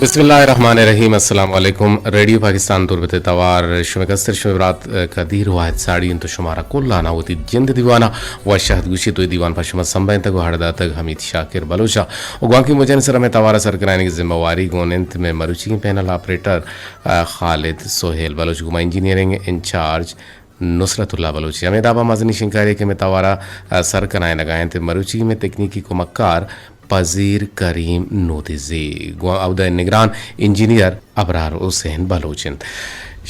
بسم اللہ الرحمن الرحیم۔ السلام علیکم۔ ریڈیو پاکستان تربت ءِ توار شمئے کستر شمئے برات قدیر واحد ساڑی انت، شمارا کلانا وتی جند ءِ دیوانا وش آتک گوشی۔ تو اے دیوان پہ شما سمبھینتگ و ہڑ داتگ حمید شاکر بلوچا و گوانکی موجانی سرا مئے توارا سر کنائینگ ءِ ذمہ واری گون انت مئے مروچیگیں پینل آپریٹر، آ، خالد سہیل بلوچ، گوما انجینئرنگ انچارج نصرت اللہ بلوچی۔ ہمے دابا مزنی شنکاری کہ مئے توارا، آ، سر کنائینگا انت مروچی مئے تکنیکی کمکار پذیر کریم نودزی، گوں اودا نگران انجینئر ابرار حسین بلوچ انت۔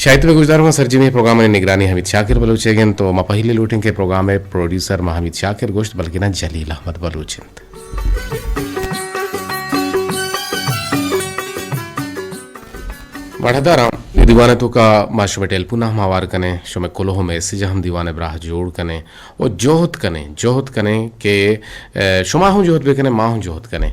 شاید مئے گوشداروکاں سرجمیں پروگرامانی نگرانی حمید شاکر بلوچ ئیگ انت و ما پہلی لوٹیں کہ پروگرام ءِ پروڈیوسر ما حمید شاکر گوشت، بلکنا جلیل احمد بلوچ انت۔ مڑداراں، اے دیوان ءِ توکا ما شمئے ٹیلیفون ءَ ہم ہوار کنیں، شمئے کلوہ ءُ میسج ءَ ہم دیوان ءِ براہ جوڑ کنیں و جہد کنیں، جہد کنیں کہ، اے، شما ہم جہد بکنیں، ما ہم جہد کنیں۔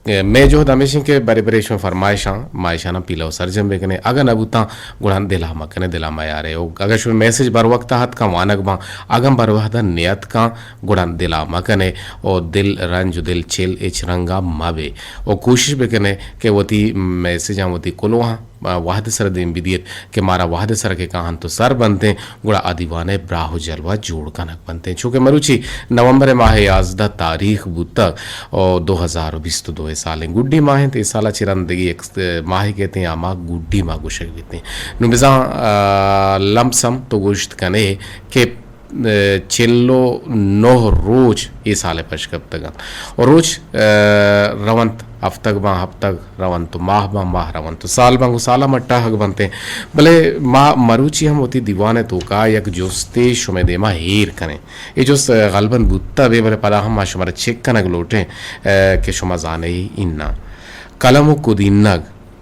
اے، مئے جہد ہمیش انت کہ برے برے شمئے فرمائشاں، ما ایشاناں پیلو سرجم بکنیں۔ اگاں نہ بوتاں، گڑا دلا مکنیں، دلا میارے۔ و اگاں شمئے میسج بر وقت ءَ اتکاں وانگ باں، اگاں بر وقت ءَ نیاتکاں، گڑا دلا مکنے و دل رنج و دل چل ہچ رنگا مبے و کوشش بکنے کہ وتی میسجاں، وتی کلوہاں، آ، وہد سر دیم بدیت کہ مارا وہد سر کہ کاہن تو سر بنتیں، گڑا آ دیوانے براہ و جلوہ جوڑ کنگ بنتیں۔ چونکہ مروچی نومبر ماہ یازدہ تاریخ بوتگ و دو ہزار و بیست و دو سالیں گڈی ماہ انت۔ اے سالا چہ رند دگہ یک ماہ کیتیں، آ ماہ گڈی ماہ گوشگ بیتیں۔ نوں بزاں، آ، لمسم تو گوشت کنے کہ چل و نہ روچ اے سال ءَ پش کپتگ انت۔ و روچ، آ، رونت، ہفتگ باں ہفتگ، رونت و ماہ باں ماہ، رونت و سال باں گوں سال ءَ مٹاہگ بنتیں۔ بلے ما مروچی ہم وتی دیوان ءِ توکا یک جستے شمئے دیما ایر کنیں۔ اے جست غالباً بوتہ بہ بلے پدا ہم ما شمارا چک کنگ لوٹیں، آ، کہ شما زانئے اناں۔ قلم و کدینگ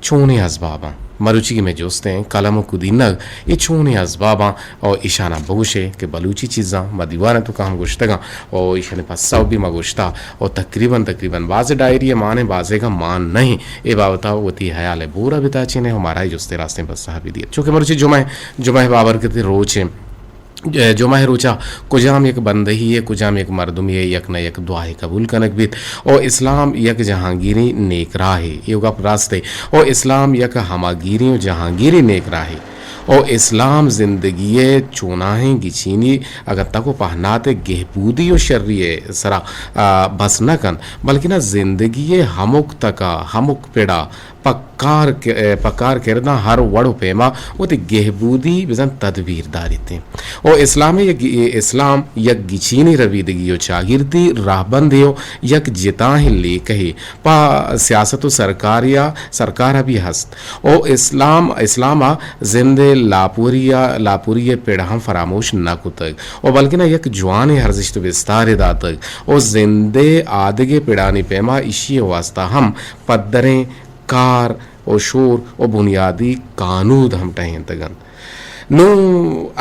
چونیں ازباباں؟ مروچیگیں مئے جست ایں، قلم و کدینگ اے چونیں ازباباں؟ او ایشاناں بگوشے کہ بلوچی چیزاں ما دیوان ءِ توکا ہم گوشتگاں، او ایشانی پسہ بھی ما گوشتا، او تقریباً، تقریباً باز ڈائری مان ایں، بازے گا مان نہیں۔ اے بابتا وتی حیال ءَ بورا بتاچینے و مارا اے جستے راستیں پسہ بھی دیت۔ چونکہ مروچی جمعہ، جمعہ بابرکت روچ ایں۔ ج-، جمعہ روچا کجام یک بندہی ءِ، کجام یک مردمی ءِ یک نہ یک دعائے قبول کنگ بیت۔ او اسلام یک جہانگیری نیک راہے، اے گپ راستے۔ او اسلام یک ہماگیری و جہانگیری نیک راہے۔ او اسلام زندگی ءِ چوناہیں گچینی اگاں تک و پہنات ءِ گہبودی و شری ءِ سرا، آ، بس نہ کنت، بلکنا زندگی ءِ ہمک تکا، ہمک پڑا، پہ کار ک-، پہ کار کرداں ہر وڑ و پیما وتی گہبودی بزاں تدبیر داریت۔ و اسلام یک، اسلام یک گچینی ربیدگی و چاگردی راہبندے و یک جتاہیں لیکہے پہ سیاست و سرکاریا، سرکارا بھی ہست۔ و اسلام، اسلاما زند ءِ لاپوریا، لاپوری ءِ پڑ ہم فراموش نہ کتگ و بلکنا یک جوانیں ارزشت و بستارے داتگ و زند ءِ آدگہ پڑانی پیما ایشی ءِ واستا ہم پدریں کار و شور و بنیادی کانود ہم ٹہینتگ انت۔ نوں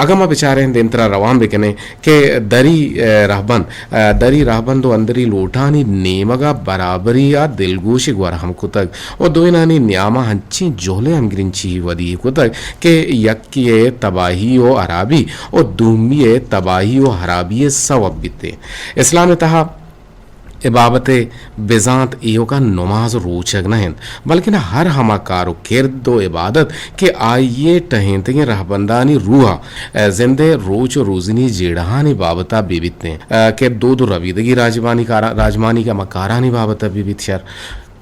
اگاں ما بچاریں، دیمترا روان بکنیں کہ دری، اے، رہبند، اے، دری رہبند و اندری لوٹانی نیمگا برابری ءَ دلگوش گور ہم کتگ و دوئینانی نیاما ہنچیں جہلیں ہمگرنچی ودی کتگ کہ یکے ءِ تباہی و ہرابی و دومی ءِ تباہی و ہرابی ءِ سوب بیت۔ اسلام ءِ تہا اے بابت ءَ بزانت ایوکا نماز روچگ نہ انت، بلکنا ہر ہما کار و کرد و عبادت کہ آئی ءِ ٹہینتگیں رہبندانی روح ءَ زند ءِ روچ و روزنی جیڑہانی بابتا بہ بیت انت، کہ دود و ربیدگی راجمانی کارا-، راجمانی ہما کارانی بابتا بہ بیت شر۔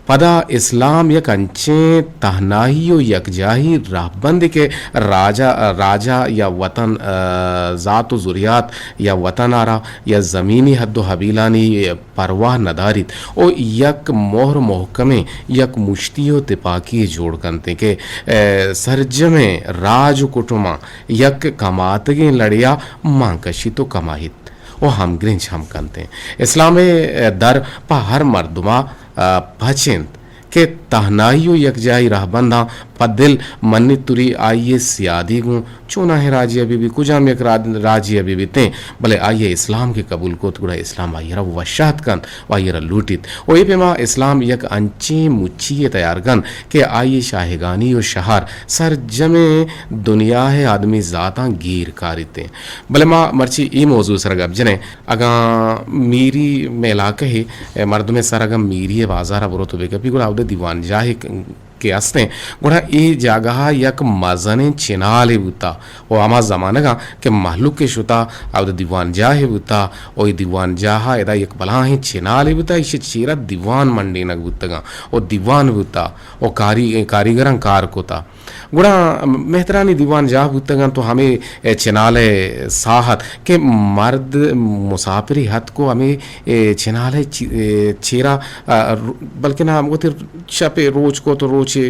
پدا اسلام یک انچیں تہنائی و یکجاہی رہبندے کہ راجا، راجا یا وطن، ذات و ذریات یا وطن آرا یا زمینی حد و حبیلانی پرواہ نداریت و یک مہر محکمیں یک مشتی و تپاکی جوڑ کنت کہ، اے، سرجمیں راج و کٹماں یک کماتگیں لڑیا مان کشیت و کماہیت و ہمگرنچ ہم کنت۔ اسلام ءِ در پہ ہر مردما، آ، پچ انت کہ تہنائی و یکجاہی رہبنداں پہ دل منیت، توری آئی ءِ سیادی گوں چوناہیں راجے ءَ بہ بیت، کجام یک را-، راجے ءَ بہ بیتیں، بلے آئی ءَ اسلام کہ قبول کت، گڑا اسلام آئی ءَ را وش اتک کنت و آئی ءَ را لوٹیت۔ و اے پیما اسلام یک انچیں مچی یے تیار کنت کہ آئی ءِ شاہگانی و شہار سرجمیں دنیا ءِ آدمی زاتاں گیر کاریت۔ بلے ما مرچی اے موضوع ءِ سرا گپ جنیں، اگاں میری مئے علاقہ ءِ مردمے سر اگاں میری ءِ بازار ءَ برو تو بہ کپی، گڑا اود ءَ دیوان جاہے ک-، کہ استیں، گڑا اے جاگہ ءَ یک مزنیں چنالے بوتا و ہما زمانگ ءَ کہ مہلوکے شتا، اودا دیوان جاہے بوتا و اے دیوان جاہ ءَ ادا یک بلاہیں چنالے بوتا، ایشی چیرا دیوان منڈینگ بوتگاں و دیوان بوتا و کاری-، کاریگراں کار کتا۔ گڑا مہترانی دیوان جاہ بوتگاں تو ہمے چنال ءِ ساہت کہ مرد مساپری ہتک و ہمے چنال ءِ چی-، چیرا، بلکنا وتی شپ ءَ روچ کت و روچ ءَ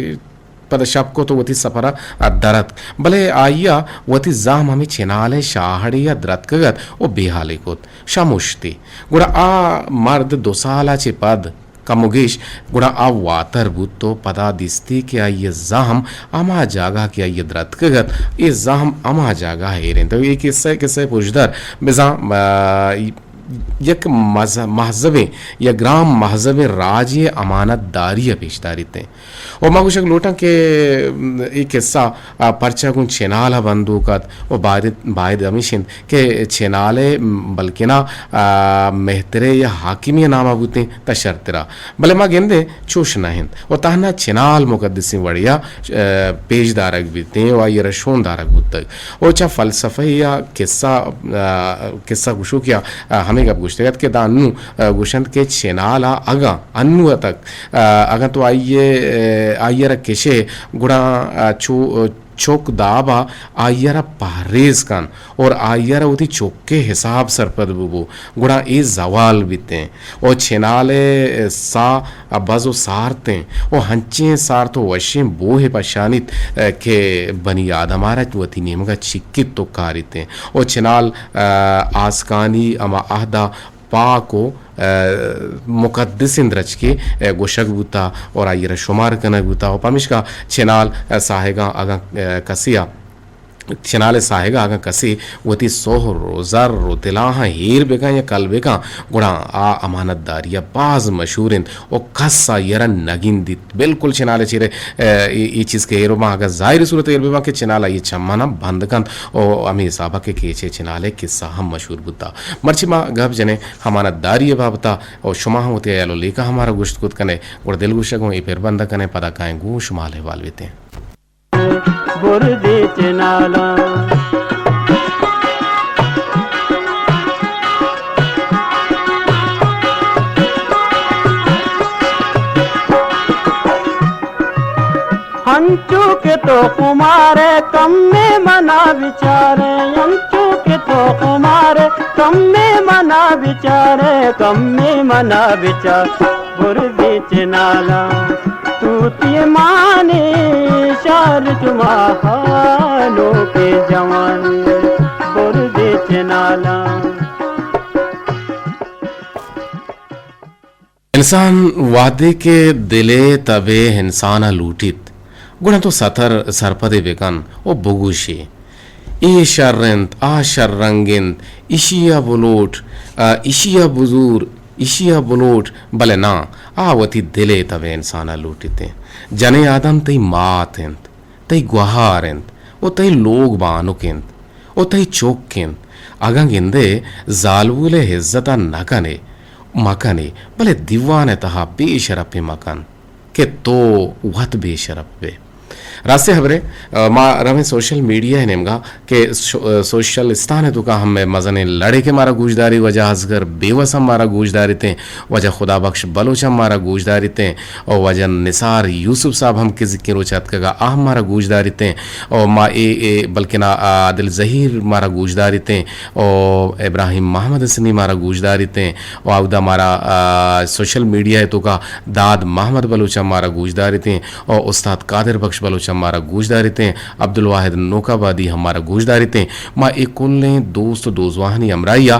پدا شپ کت و وتی سپر ءَ در اتک، بلے آئی ءَ وتی زہم ہمے چنال ءِ شاہڑے ءَ درتکگ ات و بے ہالے کت، شمشتی۔ گڑا آ مرد دو سال ءَ چہ پد کم و گیش گڑا آ واتر بوت و پدا دیستی کہ آئی ءِ زہم ہما جاگہ کہ آئی ءَ درتکگ ات، اے زہم ہما جاگہ ایر انت۔ اے قصہ، قصہ پشدر بزاں، آ، یک مز-، مہذبیں، یک گران مہذبیں راجے ءِ امانت داری ءَ پیش داریت انت۔ و ما گوشگ لوٹاں کہ اے قصہ، آ، پرچا گوں چنال ءَ بندوک ات و باید، باید ہمیش انت کہ چنال ءِ بلکنا، آ، مہترے یا حاکمی ءِ نام ءَ بوتیں تا شرترا۔ بلے ما گندیں چوش نہ انت و تہنا چنال مقدسیں وڑے ءَ، آ، پیش دارگ بیتیں و آئی ءَ را شون دارگ بوتگ۔ و چہ فلسفہ یا قصہ، آ، قصہ گوشوکیا، آ، ہمے گپ گوشتگ ات کہ داں انوں، آ، گوشنت کہ چنال ءَ اگاں انوں اتک، آ، اگاں تو آئی ءَ، آئی ءَ را کشے گڑا، آ، چو-، چک داب ءَ آئی ءَ را پہریز کن اور آئی ءَ را وتی چک ءِ حساب سرپد ببو، گڑا اے زوال بیتیں۔ و چنال ءِ ساہ بز و سارتیں و ہنچیں سارت و وشیں بوہے پشانیت کہ بنی آدم ءَ را وتی نیمگ ءَ چکیت و کاریتیں۔ و چنال، آ، آسکانی ہما عہد ءَ پاک و، آ، مقدسیں درچکے، آ، گوشگ بوتا اور آئی ءَ را شمار کنگ بوتا و پمیشکا چنال، آ، ساہگاں اگاں، آ، کسے ءَ چنال ءِ ساہگ ءَ اگاں کسے وتی سہر و زر و تلاہاں ہیر بکن یا کل بکن، گڑا آ امانت داری ءَ باز مشہور انت و کس آئی ءَ را نہ گندیت۔ بالکل چنال ءِ چیرے، اے، اے، اے چیز کہ ہیر بباں، اگاں ظاہری صورت ءَ ہیر بباں کہ چنال آئی ءِ چماناں بند کنت و ہمے حساب ءَ کہ کیچ ءِ چنال ءِ قصہ ہم مشہور بوتا۔ مرچی ما گپ جنیں امانت داری ءِ بابت ءَ و شما ہم وتی ہیال و لیکہ ہم مارا گوشت کت کنے، گڑا دلگوش ءَ گوں اے پر بند کنیں، پدا کائیں گوں شما اہوال بیتیں۔ بردے چنالاں۔ انچو کہ تو خمارے کمے منا بچارے، انچو کہ تو خمارے کمے منا بچارے، کمے منا بچار۔ بردے چنالاں، توتی مانے شار چما ہانوکیں جوان، بردے چنالاں۔ انسان وہدے کہ دل ءِ تب ءِ انسان ءَ لوٹیت، گڑا تو ستر سرپدے بکن و بگوشے، اے شر انت، آ شر رنگ انت، اشی ءَ بلوٹ، آ، اشی ءَ بزور، اشی ءَ بلوٹ، بلے ناں، آ وتی دل ءِ تب ءِ انسان ءَ لوٹیتیں۔ جنیں آدم تئی مات انت، تئی گوہار انت و تئی لوگ بانک انت و تئی چک انت۔ اگاں گندے زالبول ءِ عزت ءَ نہ کنے، مکنے، بلے دیوان ءِ تہا بے شرپی مکن۔ کہ تو وت بے شرپ بے۔ راستیں ہبرے، آ، ما رویں سوشل میڈیا ءِ نیمگا کہ سو-، آ، سوشلستان ءِ توکا ہم مئے مزنیں لڑے کہ مارا گوشداری، واجہ اصغر بیوس ہم مارا گوشداریتیں، واجہ خدا بخش بلوچ ہم مارا گوشداریتیں، او واجہ نثار یوسف صاحب ہم کہ زکیں روچ اتکگا آ ہم مارا گوشداریتیں، او ما اے، اے بلکنا، آ، عادل ظہیر مارا گوشداریتیں، او ابراہیم محمد حسنی مارا گوشداریتیں، و اودا مارا، آ، سوشل میڈیا ءِ توکا داد محمد بلوچ ہم مارا گوشداریتیں و استاد قادر بخش بلوچ ہم مارا گوشداریتیں، عبدالواحد نوک آبادی ہم مارا گوشداریتیں۔ ما اے کلیں دوست و دوزواہانی ہمراہی ءَ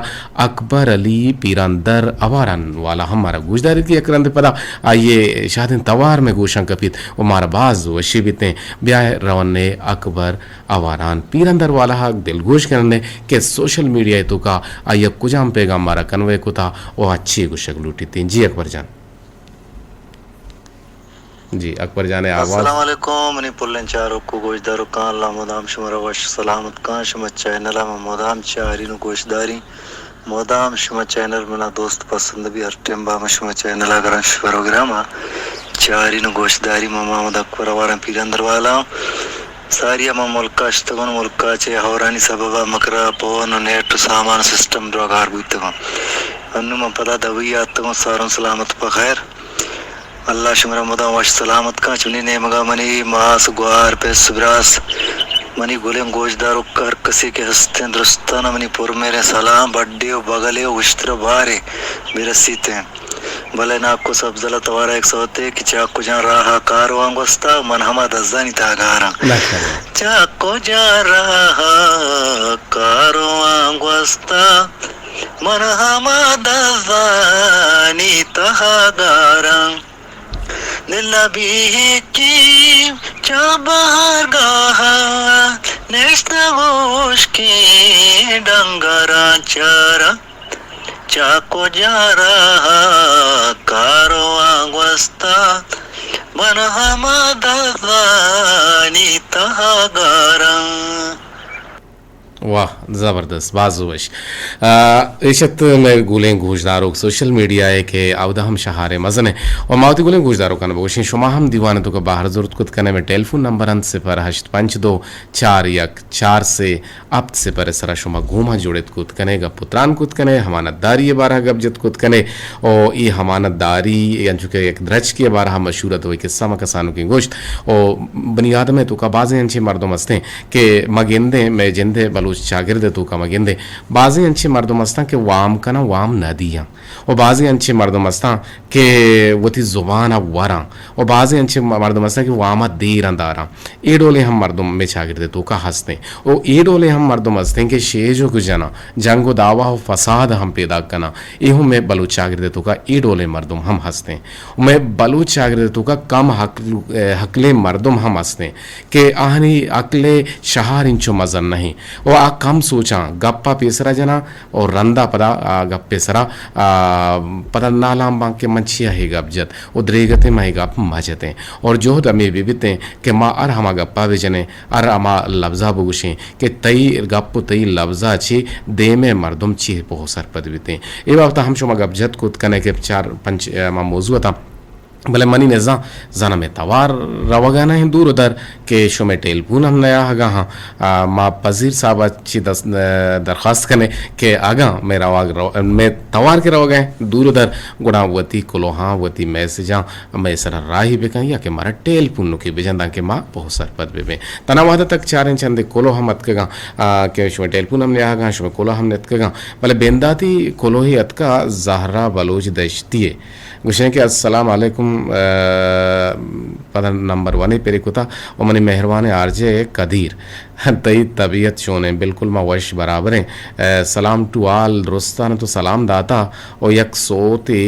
اکبر علی پیراندر آواران والا ہم مارا گوشداریت کہ یک رندے پدا آئی ءِ شادیں توار مئے گوشاں کپیت و مارا باز وشی بیتیں۔ بیا رونے اکبر آواران پیراندر والا ءَ دلگوش کننے کہ سوشل میڈیا ءِ توکا آئی ءَ کجام پیغام مارا کنوے کتا و آ چی گوشگ لوٹیتیں۔ جی اکبر جان۔ جی اکبر جان ءِ آواز۔ السلام علیکم منی پلیں چاروک و گوشداروکاں، اللہ مدام شمارا وش سلامت کاں، شما چینل ءَ من مدام چارین و گوشدارین۔ مدام شما چینل منا دوست پسند بی، ہر ٹائم با من شما چینل ءَ گران شما پروگرام ءَ۔ چارین و گوشداری من محمد اکبر آواران پیرندر والا آں۔ ساری ہما ملکا شتگن، ملکا چہ ہورانی سببا مکرا پون و نیٹ و سامان سسٹم دراگار بوتگن۔ انو من پدا دبئی آتگن، سارن سلامت پہ خیر۔ اللہ شمارا مدام وش سلامت کن۔ چنی نیمگا منی ماس، گوار، پس، براس، منی گلیں گوشداروک ہر کسی کہ ہستیں درستانا منی پرمہریں سلام، بڈے و بگلے و گشتر و بارے برسیتیں۔ بلے ناکو سبزل ء توارا یک سوتے کہ چاکو جان راہ ء کاروان گوستا، من ہما دزانی تہا گاراں۔ ماشاءاللہ۔ چاکو جان راہ ء کاروان گوستا، من ہما دزانی تہا گاراں۔ دل ء بیکی چہ بہارگاہ ء نشتہ گوشکیں ڈنگراں چاراں۔ چاکو جان راہ ء کاروان گوستا، من ہما دزانی تہا گاراں۔ واہ، زبردست، باز وش۔ آ، ایش ات مئے گلیں گوشداروک سوشل میڈیا ء کہ اودا ہم شہارے مزن ء۔ و ما وتی گلیں گوشداروکان بگوشیں، شما ہم دیوان ء توکا بہر زرت کت کنے، مئے ٹیلیفون نمبر انت صفر ہشت پنچ دو چار یک چار سے ہپت صفر ء سرا شما گوما جوڑت کت کنے، گپ و تران کت کنے، ہمانت داری ء بارہ گپ جت کت کنے، او ای ہمانت داری انچو کہ یک درچکے ء بارہ مشہور ات، و ای قصہ ما کسانوکیں گوشت۔ او بنی آدم ء توکا بازیں انچیں مردم ہستیں کہ ما گندیں، مئے جند ء بلوچ چاگرد ء توکا ما گندیں، بازیں انچیں مردم ہستاں کہ وام کناں، وام نہ دیاں۔ و بازیں انچیں مردم ہستاں کہ وتی زبان ء وراں۔ و بازیں انچیں مردم ہستاں کہ وام ء دیراں داراں۔ اے ڈولیں ہم مردم مئے چاگرد ء توکا ہستیں۔ و اے ڈولیں ہم مردم ہستیں کہ شیج و گجناں، جنگ و دعوا و فساد ہم پیداک کناں۔ اے ہم مئے بلوچ چاگرد ء توکا اے ڈولیں مردم ہم ہستیں۔ و مئے بلوچ چاگرد ء توکا کم عقل، عقلیں مردم ہم ہستیں۔ کہ آہانی عقل ء شہار انچو مزن نہ انت و آ کم سوچاں، گپ ء پیسرا جناں و رندا پدا آ گپ ء سرا، آ، پدا نالان باں کہ من چیا ہے گپ جت و دریگتیں ما ہے گپ مہ جتیں۔ اور جہد ہمے بہ بیتیں کہ ما ہر ہما گپا بہ جنیں، ہر ہما لبزا بگوشیں کہ تئی گپ و تئی لبزا چہ دیمے مردم چی پوہ سرپد بیتیں۔ اے بابتا ہم شما گپ جت کت کنے کہ چار پنچ، آ، ہما موضوع اتاں۔ بلے منی نزاں زاناں مئے توار روگا نہ انت دور و در کہ شمئے ٹیلیفون ہم نیاہگا ہاں۔ آ، ما پذیر صاحب ء چی دس-، درخواست کنے کہ اگاں مئے روگ رو-، مئے توار کہ روگا انت دور و در، گڑا وتی کلوہاں، وتی میسجاں مئے سرا راہی بکن یا کہ مارا ٹیلیفون نوکی بجن داں کہ ما بہت سرپد ببیں۔ تنا وہدہ تک چاریں چندے کلوہ ہم اتکگاں، آ، کہ شمئے ٹیلیفون ہم نیاہگاں، شمئے کلوہ ہم نیتکگاں۔ بلے بنداتی کلوہے اتکا زہرا بلوچ دشتی ء۔ گوشیں کہ السلام علیکم، آ، پدا نمبر ونے پرے کتا و منی مہروانیں آر جے قدیر، تئی طبیعت چونیں؟ بالکل ما وش برابریں۔ آ، سلام ٹو آل، درستان تو سلام داتا و یک سوتے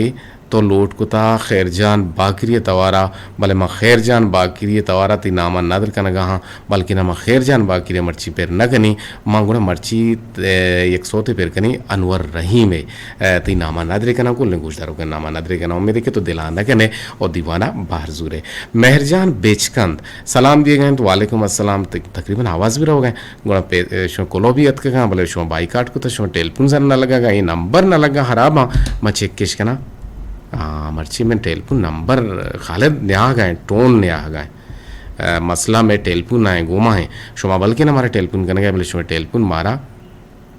تو لوٹ کتا خیر جان باکری توارا، بلے ما خیر جان باکری توارا تی ناما ندر کنگا ہاں۔ بلکن ہما خیر جان باکری ء مرچی پر نہ کنی، ما گڑا مرچی، ء، یک سوتے پر کنی انور رحیم ء، ء، تئی ناما ندرے کناں، کلیں گوشداروکاں ناما ندرے کناں، امید کہ تو دلا نہ کنے و دیوانا بہر زورے۔ مہر جان بچکند سلام دیگا انت، وعلیکم السلام، تق-، تقریباً آواز بھی روگا انت، گڑا پہ، ء، شما کلو بھی اتکگاں، بلے شما بائیکاٹ کتا، شما ٹیلیفون زن نہ لگا گا، اے نمبر نہ لگا، خراباں، ما چیک کش کناں۔ آ، مرچی من ٹیلیفون نمبر خالد نیاگا انت، ٹون نیاگا انت۔ ء، مسئلہ مئے ٹیلیفون ء گوما ایں۔ شما بلکن مارا ٹیلیفون کنگا، بلے شمئے ٹیلیفون مارا،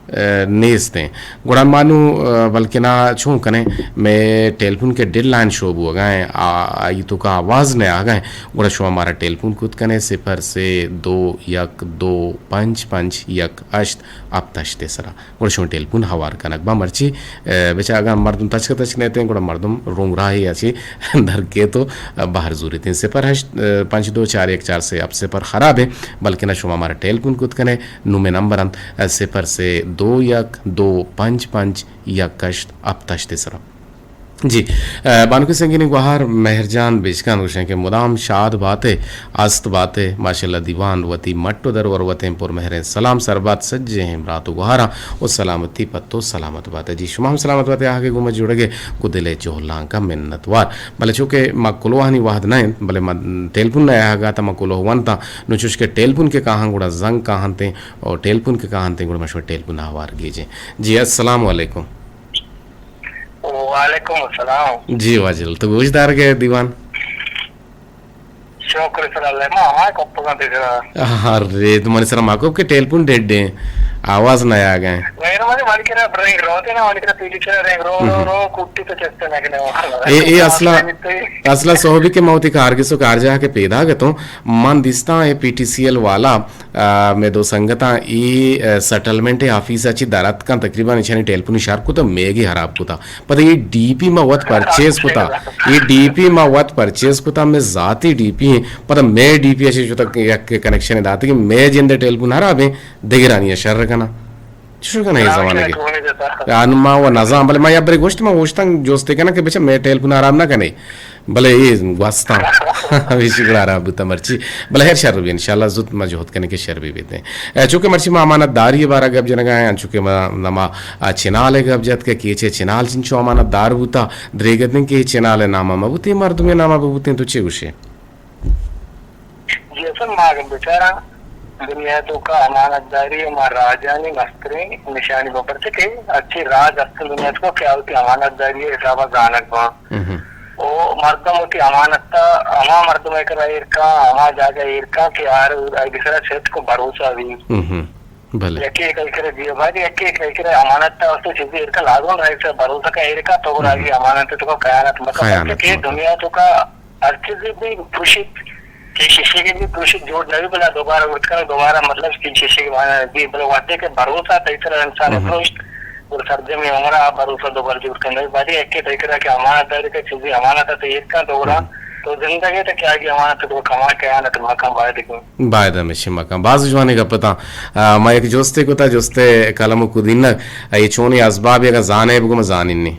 ء، نیست ایں۔ گڑا ما نوں، ء، بلکنا چون کنیں، مئے ٹیلیفون کہ ڈیڈ لائن شو بوگا ایں، آ، آئی توکا آواز نیاگا ایں۔ گڑا شما مارا ٹیلیفون کت کنے صفر سے دو یک دو پنچ پنچ یک ہشت ہپت ہشت ء سرا۔ گڑا شما ٹیلیفون ہوار کنگ با مرچی، ء، بچا اگاں مردم تچک تچک نیتیں، گڑا مردم رونگ راہے ء چہ در کیت و بہر زوریتیں۔ صفر ہشت پنچ دو چار یک چار سے ہپت صفر خراب ہے، بلکنا شما مارا ٹیلیفون کت کنے، نوں مئے نمبر انت، ء، صفر سے دو یک دو پنچ پنچ یک ہشت ہپت ہشت سرا۔ جی، ء، بانک سنگینی گوہار مہر جان بچکان گوشن کہ مدام شاد باتے، است باتے، ماشاءاللہ دیوان وتی مٹ و درور وتیں پر مہریں سلام سر بات سجیں ہمراہ تو گوہاراں و سلامتی پہ تو سلامت باتے۔ جی، شما ہم سلامت باتے، آہگے گوما جوڑگے گو دلے جہلانکا منت وار۔ بلے چونکہ ما کلوہانی وہد نہ انت، بلے ما ٹیلیفون نہ آہگا تا ما کلوہ ونتا، نو چوش کہ ٹیلیفون کے کاہاں گڑا زنگ کاہنتیں اور ٹیلیفون کے کاہنتیں گڑا ما شما ٹیلیفون ہوار گیجیں۔ جی، السلام علیکم۔ وعلیکم السلام۔ جی واجل، تو گوش دارگے دیوان؟ شکر سر اللہ، ما ہما کپگاں تئی سرا۔ ارے، تو منی سرا ما کپ کہ ٹیلیفون ڈیڈ ایں، آواز نہ آگا ایں۔ مہربانی، منی کرا رنگ روتے نا، منی کرا پیٹی سرا رنگ رو، رو، ہم۔ رو، کٹی تو چستے نہ کنے۔ اے، اے اصلا، اصلا صحبی کہ ما وتی کارگس و کارجاہ کہ پیداگ اتوں، من دیستاں اے پی ٹی سی ایل والا، آ، مئے دو سنگتاں اے، آ، سیٹلمنٹ آفیس ءَ چہ در اتکاں، تقریباً ایشانی ٹیلیفونی شر کتا، میگی خراب کتا۔ پدا اے ڈی پی ما وت پرچیز کتا، اے ڈی پی ما وت پرچیز کتا، مئے ذاتی ڈی پی ایں۔ پدا مئے ڈی پی ءَ چہ شتگ یک کنکشنے داتگ کہ مئے جند ءِ ٹیلیفون خراب ایں، دگرانی ءَ شر کناں۔ چشو کناں اے زمانگ ءَ؟ آ، ما و نزان، بلے ما یک برے گوشت، ما گوشتاں جستے کناں کہ بچا مئے ٹیلیفون خراب نہ کنے۔ بلے اے گوستاں۔ ہمیشی گڑا خراب بوتا مرچی۔ بلے ہیر شر بی، انشاءاللہ زوت ما جہد کنیں کہ شر بی بیتیں۔ اے، چونکہ مرچی ما امانت داری بارہ گپ جنگا ہیں، چونکہ ما نما، آ، چنال گپ جت کہ کیچے چنال چنچو امانت دار بوتا، دریگتیں کہ چنال نامہ ما بوتیں، مردم نامہ بوتیں، تو چے گوشے؟ جی، اصل ما اگن بچاراں، دنیا توکا امانت داری ہما راجانی مستریں نشانی بپرچہ کہ اچھی راج است دنیا توکا کہ آوتی امانت داری حسابا زانگ باں۔ او مردم وتی امانت تا ہما مردم ءِ کرا ایر کاں، ہما جاگہ ایر کاں کہ آر آئی سرا صدق و بھروسہ بی۔ بلے۔ یکے کئی کرا جی بھائی، یکے کئی کرا امانت تا واسطے چیزی ایر کاں، لازم رہے سے بھروسہ کا ایر کاں، تو گڑا آئی امانت توکا خیانت مکن۔ خیانت مکن۔ دنیا توکا ہر چیزی بھی پروشیت، کہ شیشے کے بھی پروشیت جوڑ نہ بی، بلا دوبارہ اٹھ کر دوبارہ مطلب کہ شیشے کے معنی بھی، بلا وعدے کے بھروسہ تئی طرح انسان پروشت، اور سرجم عمرہ بھروسہ دوبارہ جوڑ کرنے بعد ایک کے تئی طرح کہ امانت داری کا چیزی امانت ہے تو ایک کا دوبارہ تو زندگی تو کیا کی امانت تو کما خیانت مکن باید کو۔ باید ہمیشہ مکن۔ باز جوانی گپ اتاں۔ آ، ما یک جستے کتا، جستے قلم و کدینگ، اے چونی اسباب اگاں زانے بگو ما زانینی۔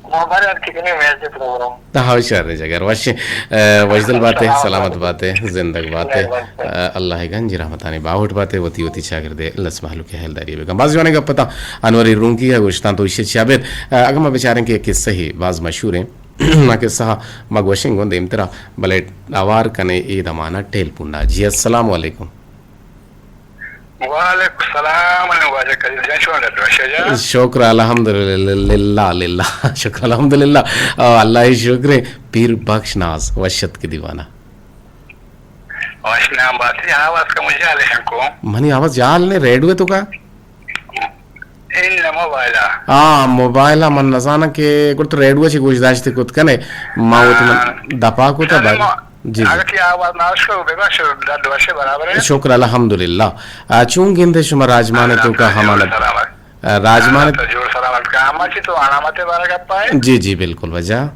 مبارک کنی میز پروگرام۔ ہاں، شر جگر وش۔ آ، وشدل باتے، سلامت باتے، زندگ باتے۔ آ، اللہ گنج رحمتانی باہوٹ باتے، وتی وتی چاگردے لس مہلوک ہیلداری بکن۔ باز جوانی گپ اتاں، انوری رونکی ءَ گوشتاں تو ایشی چیا بیت۔ آ، اگاں ما بچاریں کہ قصہ ہی باز مشہور ایں، ما قصہ ما گوشیں گوں دیمترا، بلے اوار کنے اے دمانا ٹیلیفون ءَ۔ جی، السلام علیکم۔ وعلیکم السلام، واجہ قدیر جان، شما ڈاکٹر وش جان؟ شکر الحمدللہ، للہ، شکر الحمدللہ۔ آ، اللہ شکر ہے، پیر بخش ناز وشت کے دیوانہ۔ وش نام باتی، آواز کا مجھے آلے ہم کو۔ منی آواز جال نے ریڈیو تو کا؟ ان موبائل۔ ہاں، موبائل من نزاناں کہ گڑ تو ریڈیو چی گوش داشتے کت کنے، ما وتی من دپا کتا بھائی۔ جی، جی۔ اگہ تی آواز نہ اشکو ببخش، دد وشے برابر ہے۔ شکر الحمدللہ۔ آ، چون گندے شما راجمان تو کا ہمانت؟ آ، راجمان تو جوڑ سلامت کا۔ ہما چی تو علامت بارہ گپا ہے؟ جی، جی، بالکل واجہ۔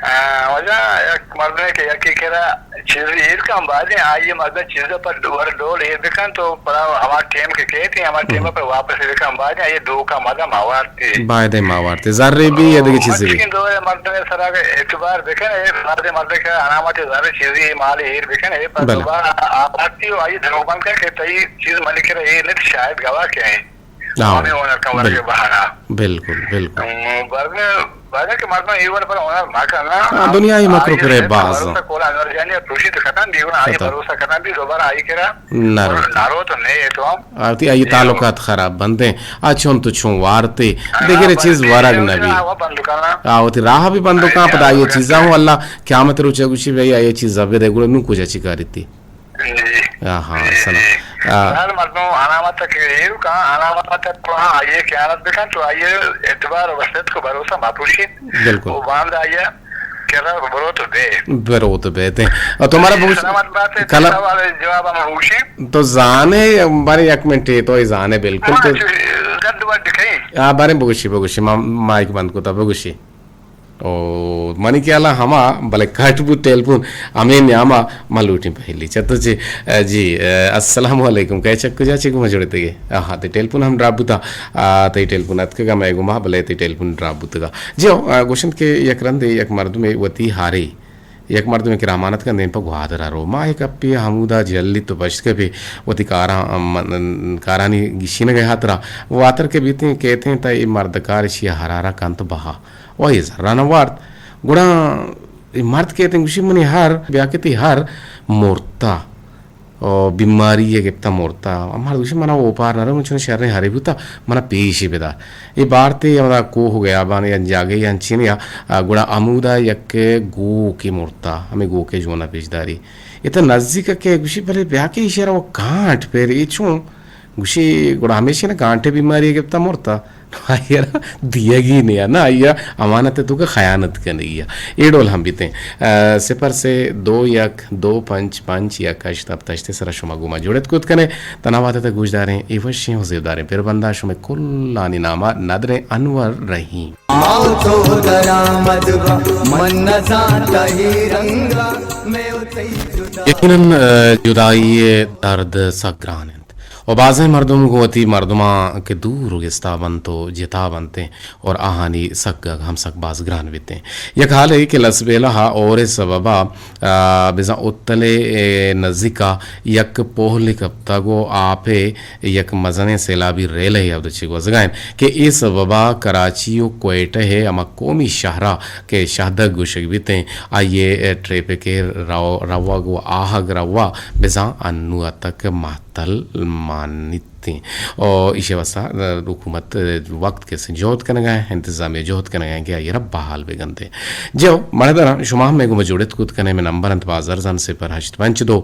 آ، واجہ یک مردمے کہ یکی کرا چیزے ایر کن، بازیں آئی مزن چیز پر ور ڈول ایر بکن تو پدا ہما ٹیم کہ کیتی، ہما ٹیم پر واپس ایر کن، بازیں آئی دھوکا مزن ما وارتی۔ باید ما وارتی۔ زرے بی یا دگہ چیزے بی۔ مرچی دور مردم سرا اعتبار بکن، اے مردم، مردم کہ علامت زر چیزی مال ایر بکن، اے پر دوبارہ آ وارتی و آئی دھوک بند کن کہ تئی چیز منی کرا ایر نیت، شاید گواہ کہ ہیں۔ ہاں۔ ہمیں ہنر کن ورگے بہانا۔ بالکل، بالکل۔ ام، برگے، برگے کہ مردم اے وڑ پر ہنر مکن نا۔ ہاں، دنیا ہی مکر کرے باز۔ بھروسہ کولا انور جانی پروشی تو ختم بی گنا، آئی بھروسہ ختم بی، دوبارہ آئی کرا نہ روت۔ نہ روت تو نہیں ہے تو ہم۔ آتی آئی تعلقات خراب بندے۔ آ چون تو چون وارتے۔ دگرے چیز ورگ نہ بی۔ آ وتی راہ بھی بند کن، پدا آئی چیزاں ہوں اللہ قیامت روچے گوشی بھئی آئی چیزاں بدے گڑا نو کجا چی کاری تی۔ جی۔ آہا، جی، سلام۔ جی۔ آ۔ ہر مردم علامت کہ ایر کن، علامت پر آئی خیانت بکن تو آئی اعتبار و صدق و بھروسہ مپروشی۔ بالکل۔ و باند آئی کرا بروت بے۔ بروت بے تے۔ اور تمہارا بوش-، سلامت بات ہے، کلا-، سوال جواب ہم ہوشی۔ تو زانے، بارے یک منٹ، تو ہی زانے بالکل تو۔ گڈ وڈ کہیں۔ آ، بارے بگوشی، بگوشی، ما-، مائک بند کو تا بگوشی۔ او منی خیالا ہما، بلے کٹ بوت ٹیلیفون، ہمے نیاما ما لوٹیں پہلی۔ چہ تو چے، جی، السلام علیکم، کئے چک کجا چے گما جوڑتگے؟ آہا، تئی ٹیلیفون ہم ڈراپ بوتا، آ، تئی ٹیلیفون اتکگا مئے گما، بلے تئی ٹیلیفون ڈراپ بوتگا۔ جی ہو، آ، گوشنت کہ یک رندے یک مردمے وتی ہارے، یک مردمے کرا امانت کن دیم پہ گوادرا رو۔ ما یک اپی ہمودا جلی تو پشت کپی وتی کاراں، ام، کارانی گشینگے ہاترا واتر کہ بیتیں کیتیں تا اے مردکار اشی ہرارا کنت بہا۔ و اے زران وارت۔ گڑا اے مرد کیت انت گوشی، منی ہر، بیا کہ تئی ہر مرتا۔ او بیماری ء گپتا مرتا۔ مرد گوشی، منا اوپار نہ رو، من چون شریں ہرے بوتا، منا پیشی بدا۔ اے بارتے ہمدا کوہ و گیابان یا جاگہے انچینے یا، آ، گڑا ہمودا یک گوکے مرتا، ہمے گوکے جونا پیش داری۔ اے تا نزدیک کہ گوشی، بلے بیا کہ ایشی را وہ کانٹ پر اے چون؟ گوشی، گڑا ہمیشی نا کانٹے بیماری گپتا مرتا۔ آئی ء را دیگی نیا، نہ، آئی ء امانت ء توکا خیانت کنگی ء۔ اے ڈول ہم بیتیں۔ ء، صفر سے دو یک دو پنچ پنچ یک ہشت ہپت ہشت ء سرا شما گوما جوڑت کت کنے۔ تنا وہد ء تک گوشداریں، اے وشیں و زیبداریں پربنداں شمے کلانی ناما ندریں انور رحیم۔ ما و تو درآمد با، من نزانتہ اے رنگا، مئے و تئی جدا۔ یقیناً، ء، جدائی ء درد سک گران انت۔ و بازیں مردم گوں وتی مردماں کہ دور و گستا بنت و جتا بنت انت اور آہانی سک گگ ہم سک باز گران بیت انت۔ یک حالے کہ لسبیلہ ء ہور ء سببا، آ، بزاں اتلے ء نزیکا یک پوہلے کپتگ و آپ ء یک مزنیں سیلابی ریلے ء اود چہ گوزگا انت کہ اے سببا کراچی و کوئٹہ ء ہما قومی شہرا کہ شہدگ گوشگ بیت انت، آئی ء ٹریفک ء رو-، روگ و آہگ روا بزاں انو ء تک مہتل مانیت انت۔ و ایشی ء واستہ، ء، حکومت، ء، وقت کسیں جہد کنگا ہے، انتظامیہ جہد کنگا ہے کہ آئی ء را بحال بہ گندے۔ جو مڑدراں شما ہم مئے گوما جوڑت کت کنے، مئے نمبر انت بازرزان صفر ہشت پنچ دو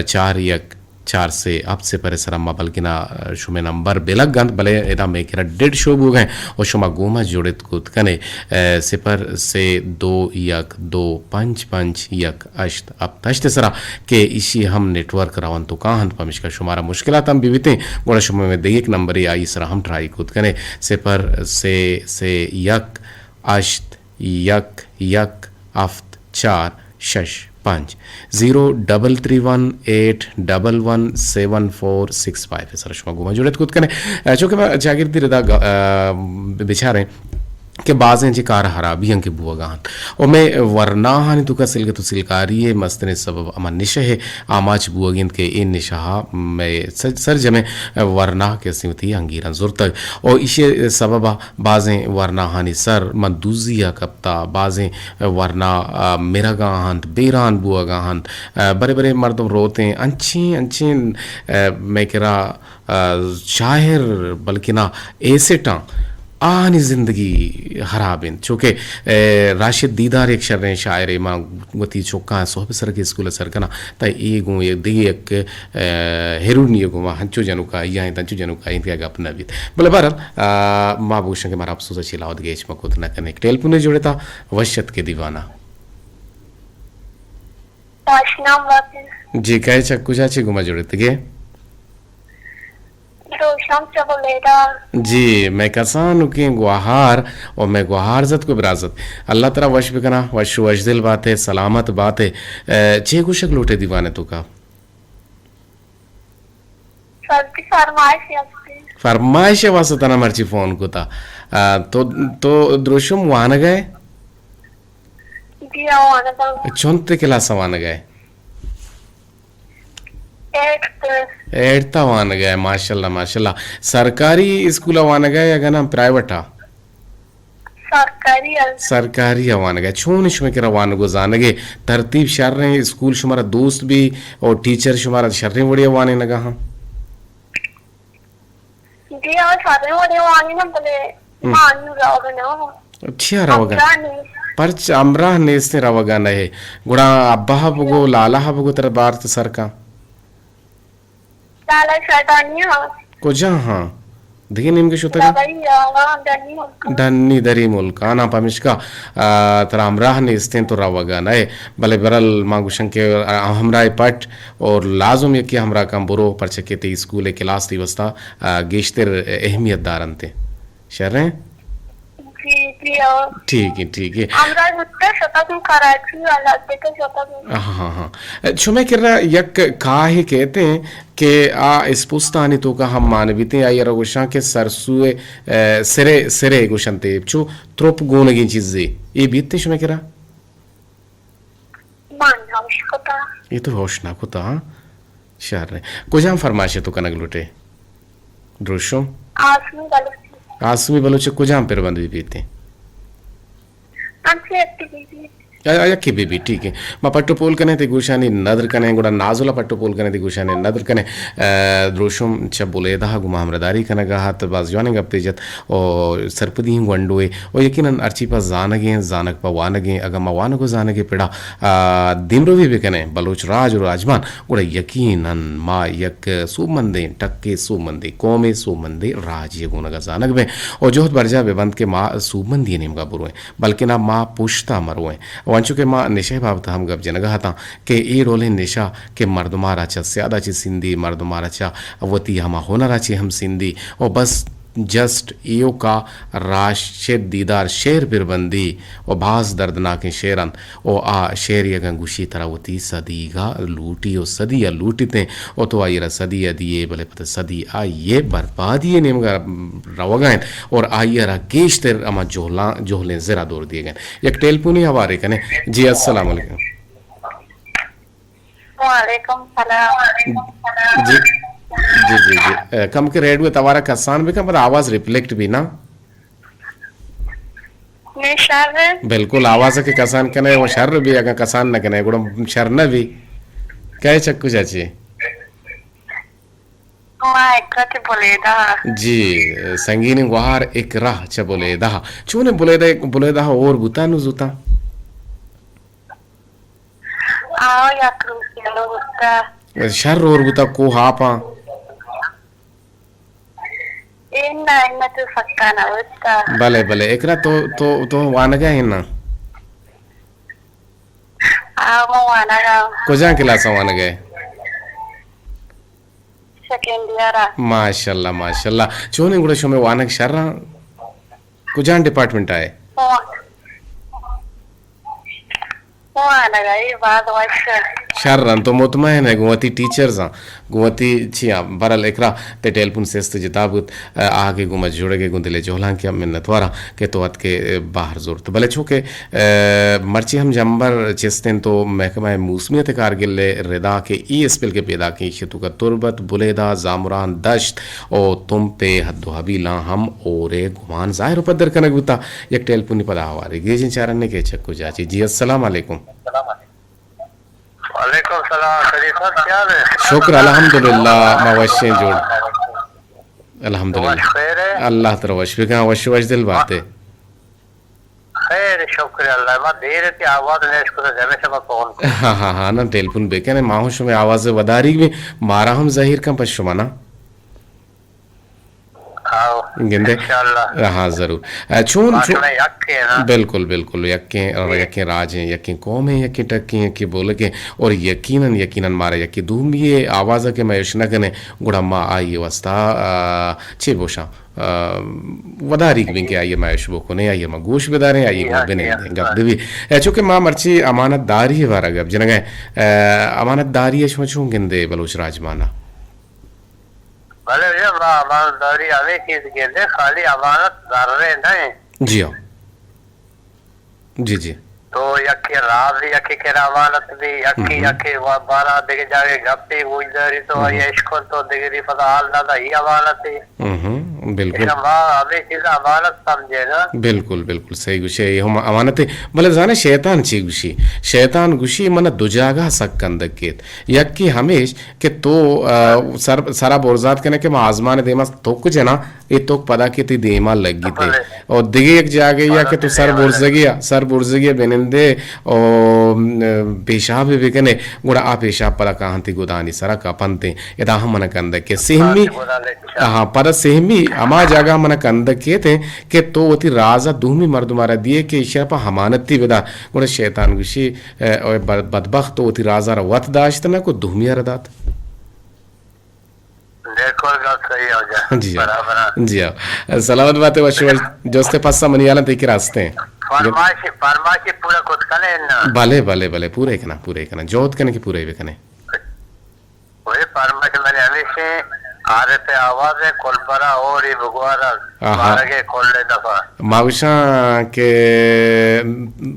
چار یک چار سے ہپت صفر ء سرا ما بلکنا شمئے نمبر بلگ انت، بلے ادا مئے کرا ڈیڈ شو بوگئے و شما گوما جوڑت کت کنے، ء، صفر سے دو یک دو پنچ پنچ یک ہشت ہپت ہشت ء سرا کہ ایشی ہم نیٹورک رونتو کاہنت، پمیشکا شمارا مشکلات ہم ببیتیں، گڑا شما مئے دگہ یک نمبرے آئی سرا ہم ٹرائی کت کنے، صفر سے سے یک ہشت یک یک ہفت چار شش پنچ، زیرو ڈبل تھری ون ایٹ ڈبل ون سیون فور سکس فائیو ء سرا شما گوما جوڑت کت کنے۔ ء، چونکہ ما چاگردی ردا گ-، ء، بچاریں کہ بازیں چہ کار ہرابیاں کہ بوگا انت۔ و مئے ورناہانی توکا سلگت و سلکاری ء مستریں سبب ہما نشہ ء آماچ بوگ انت کہ اے نشہ ء مئے سر-، سرجمیں ورنا کہ استیں وتی انگیراں زرتگ۔ و ایشی ء سبب ء بازیں ورناہانی سر من دوزی ء کپتا، بازیں ورنا، آ، مرگا انت، بیران بوگا انت، آ، برے برے مردم روتیں، انچیں، انچیں، آ، مئے کرا، آ، شاعر بلکنا ایسٹاں آہانی زندگی ہراب انت، چونکہ، آ، راشد دیدار یک شریں شاعرے، ما وتی چکاں سہب سرک اسکول سر کناں، تہ اے گوں یک دگہ یک، آ، ہیرونی گوں ما ہنچو جنوکائی انت، ہنچو جنوکائی انت کہ گپ نہ بیت۔ بلے بہرحال، آ، ما بگوشاں کہ مارا افسوس ء چیلا وت گیچ ما کت نہ کنیں۔ ٹیلیفون ء جوڑتا وش اتکے دیوانا۔ وش نام واپس۔ جی، کئے چہ کجا چہ گوما جوڑتگے؟ دروشم چہ بلیدہ۔ جی، مئے کسانکیں گوہار و مئے گوہار زت کو برازت۔ اللہ ترا وش بکنا، وش وش دل باتے، سلامت باتے۔ اے، چے گوشگ لوٹے دیوانے توکا؟ سر، وتی فرمائش ہستی۔ فرمائش ء واسطہ تنا مرچی فون کتا۔ آ، تو، تو دروشم وانگ ء؟ جی ہاں، وانگ ء۔ چونت کلاس ء وانگ ء؟ ایٹتھ۔ ایٹتھ ء وانگ ء، ماشاءاللہ، ماشاءاللہ۔ سرکاری اسکول ء وانگ ء یا گنا پرائیویٹ ء؟ سرکاری ء۔ سرکاری ء وانگ ء۔ چون شمئے کرا وانگ و زانگ ء ترتیب شریں، اسکول شمارا دوست بی اور ٹیچر شمارا شریں وڑے ء وانینگ ء ہاں؟ جی ہاں، شریں وڑے ء وانیناں، بلے ہم۔ ما انو روگ ء نہ ہوں۔ چیا روگ ء؟ ہمراہ نیست۔ پرچ ہمراہ نیستیں روگ ء نہ ہے۔ گڑا ابا ء بگو، لالا ء بگو، ترا بارت سر کن۔ لالا شیطانی ہاں۔ کجا ہاں؟ دگہ نیمگے شتگ؟ لالا، ہاں، ڈنی ملک۔ ڈنی دری ملک۔ آنا پمشکا، آ، ترا ہمراہ نیستیں تو روگا نئے۔ بلے برل ما گوشن کہ، آ، ہمراہ پٹ اور لازم یکی ہمراہ کن برو، پرچہ کہ تئی اسکول کلاس تئی واسطہ، آ، گیشتر اہمیت دارنت۔ شریں؟ جی، جی، ہاں۔ ٹھیک ہے، ٹھیک ہے۔ ہمراہ بوتہ شتگ کراچی والا، دیکھا شتگ۔ ہاں، ہاں، ہاں۔ شمئے کرا یک کاہے کئیت کہ آ اسپستانی توکا ہم مان بیتیں، آئی ء را گوشاں کہ سرسوئے، اے، سرے، سرے گوشنتے، چو ترپ گونگیں چیزے۔ اے بیتیں شمئے کرا؟ من ہوش کتا۔ اے تو ہوش نہ کتا، ہاں؟ شر۔ کجام فرمائش تو کنگ لوٹے؟ دروشم؟ آسمی بلوچ۔ آسمی بلوچ کجام پر بند بی بیتے؟ انچے اتی بی بی۔ آ، آ، یکے بہ بیت، ٹھیک ہے۔ ما پٹ ءُ پول کنیں، تئی گوشانی ندر کنیں، گڑا نازل ءَ پٹ ءُ پول کنیں، تئی گوشانی ندر کنیں۔ آ، دروشم چہ بلیدہ ءَ گوں ما ہمراہداری کنگ ءَ اَت، باز جوانیں گپتے جت ءُ سرپدی ایں گونڈو ءِ۔ ءُ یقیناً ہرچی پہ زانگ ایں، زانگ پہ وانگ ایں، اگاں ما وانگ ءُ زانگ ءِ پڑا، آ، دیمروی بہ کنیں، بلوچ راج ءُ راجمان، گڑا یقیناً ما یک سوبمندیں ٹکے، سوبمندیں قومے، سوبمندیں راجے ءِ گونگ ءَ زانگ بیں ءُ جہد برجاہ بہ بنت کہ ما سوبمندی ءِ نیمگ ءَ برویں۔ بلکنا ما پشتا مرویں۔ و انچو کہ ما نشہ ء بابت ء ہم گپ جنگا اتاں کہ اے ڈولیں نشہ کہ مردمارا چہ سیادا چہ سندی، مردمارا چہ وتی ہما ہنرا چہ ہم سندی و بس جسٹ ایوکا راشد دیدار شعر پر بندی و باز دردناکیں شعر انت و آ شعر اگاں گوشی ترا وتی صدیگا لوٹی و صدی ء لوٹیتیں و تو آئی را صدی ء دیئے، بلے پتہ صدی آئی ء بربادی ء نیمگا روگا انت اور آئی ء را گیشتر ہما جہلاں، جہلیں زرا دور دیگ ء انت۔ یک ٹیلیفونی ہوارے کنیں۔ جی، السلام علیکم۔ وعلیکم سلام۔ جی، جی، جی، جی۔ اے، کم کہ ریڈیو توارا کسان بکن، پدا آواز ریفلیکٹ بی نا۔ نی شر۔ بالکل، آواز کہ کسان کنے، وہ شر بی، اگاں کسان نہ کنے، گڑا شر نہ بی۔ کئے چکو چاچی؟ ما اکرا چہ بلیدہ۔ جی، سنگینیں گوہار اکرا چہ بلیدہ۔ چونیں بلیدہ، بلیدہ اور بوتا نو زوتا؟ آ، یک روچے نو بوتا۔ شر اور بوتا کوہ آپاں؟ اے نہ، اے نہ تو سکا نہ بوتا۔ بلے، بلے، اکرا تو، تو، تو وانگا ہے نا؟ آ، ما وانگا۔ کجا کلاس وانگا ہے؟ سیکنڈ ایئر ء۔ ماشاءاللہ، ماشاءاللہ۔ چونیں گڑا شمے وانگ شر آں؟ کجام ڈیپارٹمنٹ ء ئے؟ وانگ ء اے باز وش۔ شر آں، تو مطمئن ئے گوں وتی ٹیچرز آں، گوں وتی چی آں؟ برحال اکرا تئی ٹیلیفون سست جتا بوت، آ، آ کہ گوں ما جڑگ ء گوں دل ء جہلانکی ء منتوار آں کہ تو اتکے بہر زرت۔ بلے چو کہ ء مرچی ہم جمبر چست انت و محکمہ موسمیت کارگل ء ردا کہ اے اسپیل کہ پیداکیں ایشی توکا تربت، بلیدہ، زامران، دشت و تمپ ء حد و حبیلاں ہم ہور ء گمان ظاہر و پدر کنگ بوتا۔ یک ٹیلیفونی پدا ہوارے گیجیں چارنے کہ چکو جاچی۔ جی، السلام علیکم۔ وعلیکم السلام، شریف صاحب، کیا حال ہے؟ شکر الحمدللہ، ما وشیں جوڑ۔ الحمدللہ۔ وش خیر ہے؟ اللہ ترا وش بکن، وش وش دل باتے۔ خیر، شکر اللہ۔ ما دیر تی آواز نیش کتا، جمع شما فون کو۔ ہاں، ہاں، ہاں، نا، ٹیلیفون بکنے، ما ہوں شما آواز وداری بھی، مارا ہم ظاہر کن پس شما نا۔ آؤ، گندے؟ انشاءاللہ۔ ہاں، ضرور۔ اے، چون، ما چون، شما یکے نا؟ بالکل، بالکل، یکیں، جی۔ یکیں راج ہیں، یکیں قوم ہیں، یکیں ٹکی ہیں، یکیں بولک ہیں، اور یقیناً، یقیناً مارا یکیں دومی آواز کہ ما اش نہ کنے، گڑا ما آئی واسطہ، آ، چے بوشاں؟ آ، وداریگ بیں کہ آئی ء ما اش بکنیں، آئی ء ما گوش بداریں، آئی ء جی ما ہاں، جی بنندیں، ہاں۔ گپ دبی۔ اے، چونکہ ما مرچی امانت داری ء بارا گپ جنگ ء، اے، امانت داری ء شما چون گندے بلوچ راجمان ء؟ بلے، بلے، ما امانت داری ہمیں چیز گندے، خالی امانت زرے نہ انت۔ جی ہاں۔ جی، جی۔ تو یکے راز یکے کرا امانت بی، یکے، ہم۔ یکے وا-، بارا دگہ جاگے گپے گوش داری تو، ہم۔ آئی اشکن تو دگری پدا حال دادا، ای امانت ہے۔ ہم، ہم، بالکل۔ ایشاں ما ہمیں چیز امانت سمجھے نا۔ بالکل، بالکل، صحیح گوشے، یہ ہم امانت ہے۔ بلے زانے شیطان چی گوشی؟ شیطان گوشی من دو جاگہ سک کندگ کیت۔ یکے ہمیش کہ تو، آ، سر، سرا برزات کنے کہ ما آزمان دیما توک جنا، اے توک پدا کہ تئی دیما لگیت۔ بلے۔ اور دگہ یک جاگہ یا کہ تو سر برزگی، سر برزگی بنندے او، م، پیشاب بکنے، گڑا آ پیشاب پدا کاہنتی گدانی سرا کپنتے۔ ادا ہم من کندگ کہ سہمی، ہاں، پدا سہمی ہما جاگہ من کندگ کیتے کہ تو وتی رازا دومی مردمارا دیے کہ ایشرا پہ امانتی بدار۔ گڑا شیطان گوشی، اے، او بد-، بدبخت تو وتی رازا را وت داشت نہ کو دومی را دات۔ بالکل گپ صحیح ہو جا۔ جی ہاں۔ برابر ہاں۔ جی ہاں۔ سلامت باتے، وش وش۔ جوستے پسا منی حالاں تئی کرا ہستیں۔ فرمائشی، فرمائشی پورا کت کنے نا؟ بلے، بلے، بلے، پورے کنا، پورے کنا۔ جہد کنے کہ پورے بکنے۔ وہی فرمائش منی ہمیشی عارف آواز ہے، کل برا اوری بگوارا، آہا۔ مارگے کل دفعہ۔ ما گوشاں کہ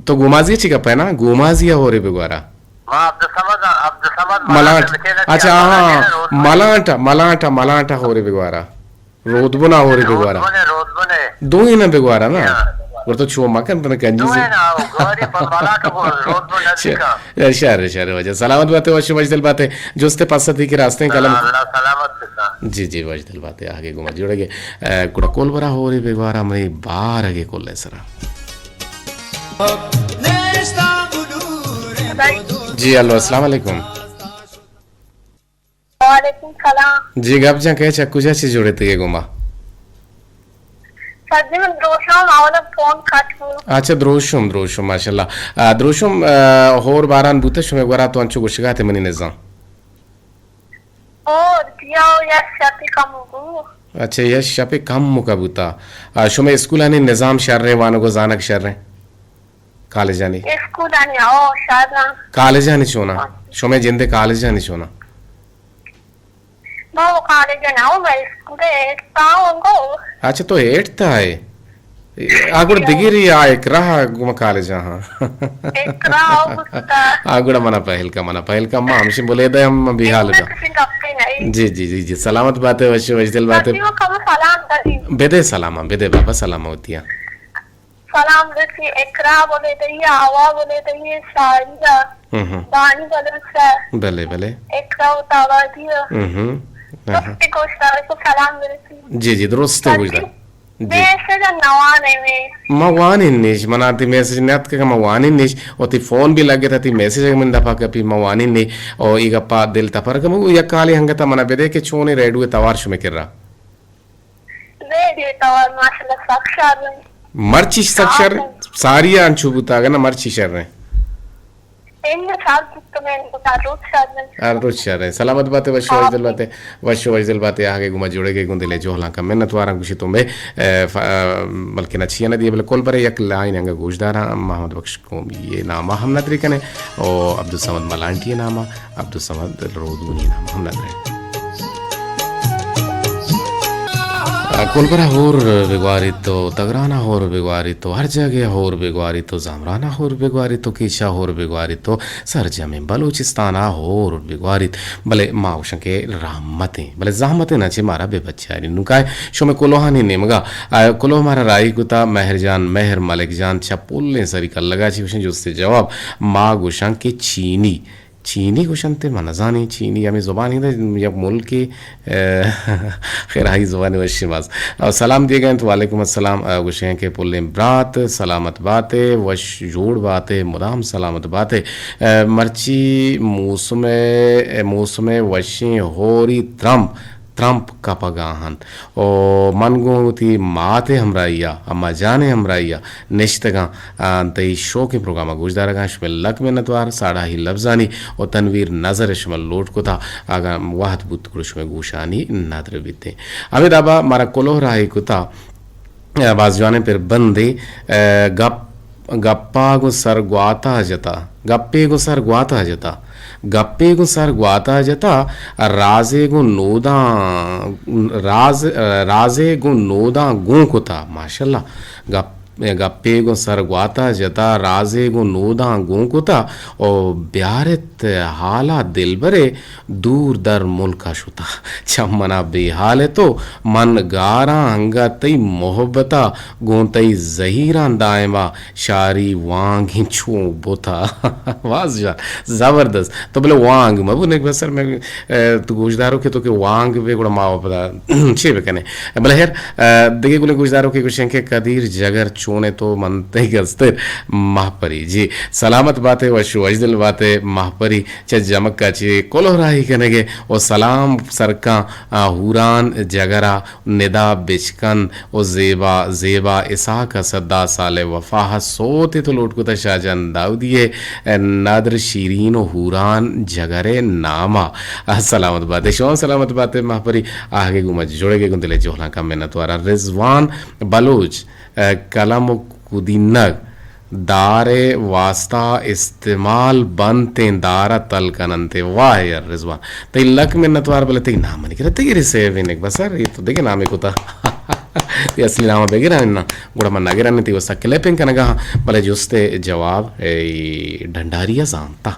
تو گومازی چی گپ ہے نا؟ گومازی اوری بگوارا۔ ما عبدالصمد، عبدالصمد ملانٹ۔ ملانٹ اچھا، ہاں، ملانٹ، ملانٹ، ملانٹ ہورے بگوارا۔ رودبنا ہورے بگوارا۔ رودبنے، رودبنے۔ دوئیں نہ بگوارا نا؟ ہاں۔ گڑا تو چو مکن، تنے کنجی تو سے۔ ہے نا، گواری پر بالا کا بول، روڈ پر نہ چ-، دکھا۔ شر، شر، واجہ۔ سلامت باتے، وش، وش دل باتے۔ جست پستی کہ راستیں کلام۔ اللہ سلامت بکن۔ جی، جی، وش دل باتے، آگے گما جوڑے گے۔ اے، گڑا کول برا ہو رہی بیگوارا منی بار آگے کول ہے سرا۔ جی، ہلو، السلام علیکم۔ وعلیکم سلام۔ جی، گپ جان، کئے چہ کجا چہ جوڑے تگے گما؟ سر جی، من دروشم، اولا فون کٹ بو۔ اچھا، دروشم، دروشم، ماشاءاللہ۔ آ، دروشم، آ، ہور باران بوتہ شمے گورا تو انچو گوشگا تے منی نزان۔ ہور، دیا و یک شپی کم بو۔ اچھا، یک شپی کم مکا بوتا۔ آ، شمے اسکولانی نظام شریں، وانگ و زانگ شریں؟ کالجانی؟ اسکولانی، او، شریں۔ کالجانی چونا؟ شمے جندے کالجانی چونا؟ ما وہ کالج نہ ہوں، میں اسکول ایٹتھ تا ہوں گو۔ اچھا، تو ایٹتھ تا ہے؟ آ گڑا دگری آ اکراہ گما کالج ہاں۔ اکراہ گستا۔ آ گڑا منا پہل کا، منا پہل کا، ما ہمشی بلے دے ہم بیحال کا۔ کسی گپے نہیں۔ جی، جی، جی، جی، سلامت باتے، وش، وش دل باتے۔ جی، وہ کم سلام کری۔ بدے سلام، بدے بابا سلام ہوتی ہے۔ سلام رسی اقرا بولے دئیے، آوا بولے دئیے، شاعرہ، ہم ہم۔ بانی بلوچ ہے۔ بلے، بلے۔ اقرا و تاوادی ہے۔ ہم ہم۔ ہاں، ہاں۔ درستی گوشدار کو سلام برسی۔ جی، جی، درستی گوشدار۔ جی۔ میسج نوانے میں۔ ما وانین نیش، منا تی میسج نیت کہ ما وانین نیش، او تی فون بھی لگے تا تی میسج من دفعہ کپی ما وانین نی، او ای گپا دل تپر کم، یا کالی ہنگتا منا بدے کہ چونی ریڈیو توار شمے کرا۔ ریڈیو توار ماشاءاللہ سک شر انت۔ مرچی سک شر انت؟ ساری انچو بوتا، اگر نہ مرچی شر انت۔ انگا شر بوتا، میں انگا ہر روز شر انت۔ ہر روز شر انت۔ سلامت باتے، وش و وش دل باتے، وش و وش دل باتے، آگے گما جوڑے گے گوں دلے جوہلاں کا منت واراں گوشی تو میں، اے، ف-، اے، بلکہ نہ چیئے نہ دیے، بلے کل برے یک لائن انگا گوشداراں، محمد بخش قومی نامہ ہم ندری کنے، او عبدالصمد ملانٹی نامہ، عبدالصمد رودونی نامہ ہم ندری۔ کولبرا ہور بگواریت و تگرانا ہور بگواریت و ہر جاگہ ہور بگواریت و زامرانا ہور بگواریت و کیچا ہور بگواریت و سرجمیں بلوچستانا ہور بگواریت۔ بلے ما گوشاں کہ رحمتیں، بلے زحمتیں نہ چہ مارا بہ بچاری۔ نوں کائے شمے کلوہانی نیمگا، آ، کلوہ مارا راہی کتا مہر جان، مہر ملک جان چہ پلیں سری کلگا چی گوشیں جستے جواب۔ ما گوشاں کہ چینی، چینی گوشنت، من نزانیں چینی ہمے زبان انت، یک ملکے، اے، خیر آئی زبان وشی باز۔ او سلام دیگا انت، وعلیکم السلام، اے، گوشیں کہ پلیں برات، سلامت باتے، وش جوڑ باتے، مدام سلامت باتے۔ اے، مرچی موسم، اے، موسم وشیں ہوری ترمپ، ترمپ کپگا انت۔ او من گوں وتی مات ء ہمراہی ء، اما جان ء ہمراہی ء نشتگاں، آ، تئی شوکیں پروگرام ء گوشدارگاں۔ شمئے لک منتوار، ساڑاہی لبزانی و تنویر نظر ء شما لوٹ کتا، اگاں وہد بوت گڑا شمئے گوشانی ندر بیتیں۔ ہمے دابا مارا کلوہ راہی کتا، آ، باز جوانیں پر بندے، آ، گپ گپا گوں سر گواتا جتا، گپے گوں سر گواتا جتا، گپے گوں سر گواتا جتا، رازے گوں نوداں، راز، رازے گوں نوداں گوں کتا۔ ماشاءاللہ۔ گپ، گپے گوں سر گواتا جتا، رازے گوں نوداں گوں کتا، او بیارت حالا دلبرے دور در ملکا شتا۔ چہ منا بے حال تو من گاراں انگت تئی محبتا، گوں تئی زہیراں دائما شاری وانگیں چون بوتا۔ واز جان، زبردست۔ تو بلے وانگ مبو، نک بسر میں، اے، تو گوشدارو کہ تو کہ وانگ بے گڑا ما پدا چے بکنے۔ بلے ہر، اے، دگہ گلیں گوشدارو کہ گوشیں کہ قدیر جگر چونے تو من تئی گستر مہپری۔ جی، سلامت باتے، وش و وشدل باتے، مہپری۔ چہ جمکا چہ کلوہ راہی کنگے و سلام سرکاں، آ، ہوران جگرا ندا بچکن و زیبا، زیبا اسحاق ء صدا سال وفا ء سوت تو لوٹ کتا شاہ جان داودی ء، اے، ندر شیرین و ہوران جگرے ناما۔ آ، سلامت باتے، شما سلامت باتے مہپری۔ آہگے گوں ما جوڑگے گوں دلے جوہلاں کا منتوارا۔ رضوان بلوچ، اے، قلم و کدینگ دار ء واستا استعمال بنتیں، دار ء تل کننت۔ واہ یار رضوان، تئی لک منتوار، بلے تئی نام منی کرا تئی ریسیو انک بسر، اے تو دگہ نامے کتا۔ تئی اصلی نام ءَ بگراں اناں، گڑا من نگراں، تئی واستا کلپنگ کنگا آں، بلے جست ءِ جواب اے ڈنڈاری ءَ زانتا۔